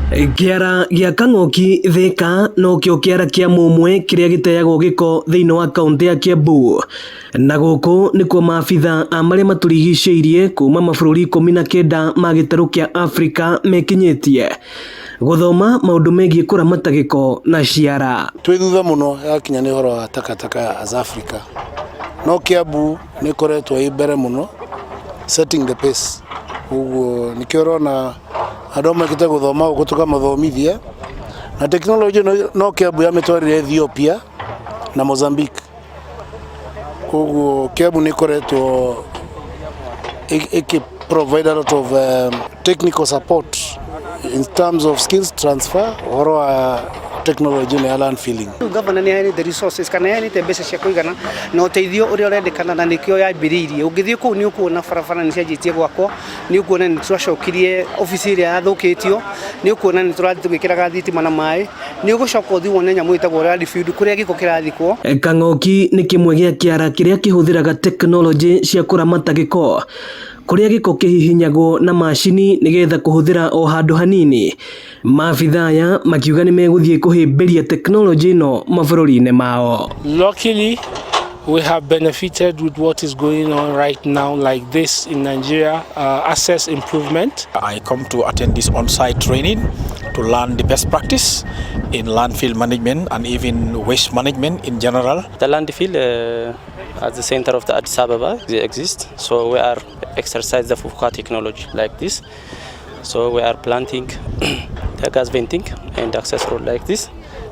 Kĩara gĩa Kang'oki Thika nokĩo kĩara kĩa mũmwe kĩrĩa gĩteagwo gĩko thĩinĩ wa kaũntĩ ya Kiambu, na gũkũ nĩkuo maabitha a marĩa matũrigicĩirie kuma mabũrũri 19 ma gĩtarũ kĩa Afrika mekinyĩtie gũthoma maũndũ megiĩ kũramata gĩko na ciara. Twĩ thutha mũno yakinya nĩ ũhoro wa takataka as Africa, no Kiambu nĩ ĩkoretwo ĩ mbere mũno, setting the pace. Ũguo nĩkĩo ũrona andũ mekĩte gũthoma gũkũ tũkamathomithia, na tekinoronjĩ no Kiambu yamĩtwarire Ethiopia na Mozambique. Koguo Kiambu nĩ ĩkoretwo ĩkĩ provide a lot of technical support in terms of skills transfer ũhoro wa technology ĩno ya landfilling. Rĩu gavana nĩ aheanĩte resources kana aheanĩte mbeca cia kũigana na ũteithio ũrĩa ũrendekana, na nĩkĩo yambĩrĩirie. Ũngĩthiĩ kũu nĩ ũkuona barabara nĩ cianjĩtie gwakwo, nĩ ũkuona nĩ tũracokirie obici ĩrĩa yathũkĩtio, nĩ ũkuona nĩ tũrathiĩ tũgĩkĩraga thitima na maĩ, nĩ ũgũcoka ũthiĩ wone nyamũ ĩtagwo landfill kũrĩa gĩko kĩrathikwo. Kang'oki nĩ kĩmwe gĩa kĩara kĩrĩa kĩhũthĩraga tekinoronjĩ cia kũramata gĩko, kũrĩa gĩko kĩhihinyagwo na macini nĩgetha kũhũthĩra o handũ hanini. Maabitha aya makiuga nĩ megũthiĩ kũhĩmbĩria tekinoronjĩ ĩno mabũrũri-inĩ mao. Luckily, we have benefited with what is going on right now, like this in Nigeria, access improvement. I come to attend this on-site training to learn the best practice in landfill management and even waste management in general. The landfill at the center of the Addis Ababa, they exist. So we are exercise the FUFKA technology like this. So we are planting the gas venting and access road like this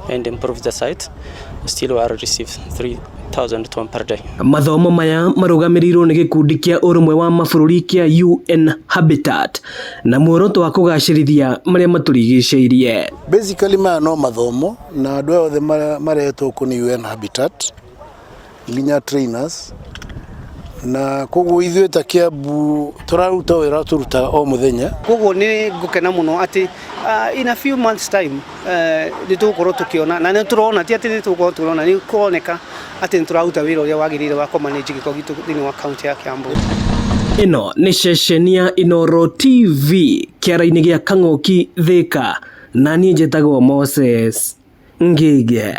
and improve the site. Still we are receive 3,000 ton per day. Mathomo maya marũgamĩrĩirwo nĩ gĩkundi kĩa ũrũmwe wa mabũrũri kĩa UN Habitat na muoroto wa kũgacĩrithia marĩa matũrigicĩirie. Basically maya no mathomo, na andũ aya othe marehetwo kũ nĩ UN Habitat nginya trainers, na koguo ithuĩ ta Kiambu tũraruta wĩra tũrutaga o mũthenya. Koguo nĩ ngũkena mũno atĩ in a few months time nĩ tũgũkorwo tũkĩona, na nĩ tũrona, ti atĩ nĩ tũgũkorwo tũrona, nĩ kũroneka atĩ nĩ tũraruta wĩra ũrĩa wagĩrĩire wa kũmanage gĩko gitũ thĩinĩ wa kaunti ya Kiambu. Ĩno nĩ ceceni ya Inooro TV kĩara-inĩ gĩa Kang'oki Thika, na niĩ njĩtagwo Moses Ngige.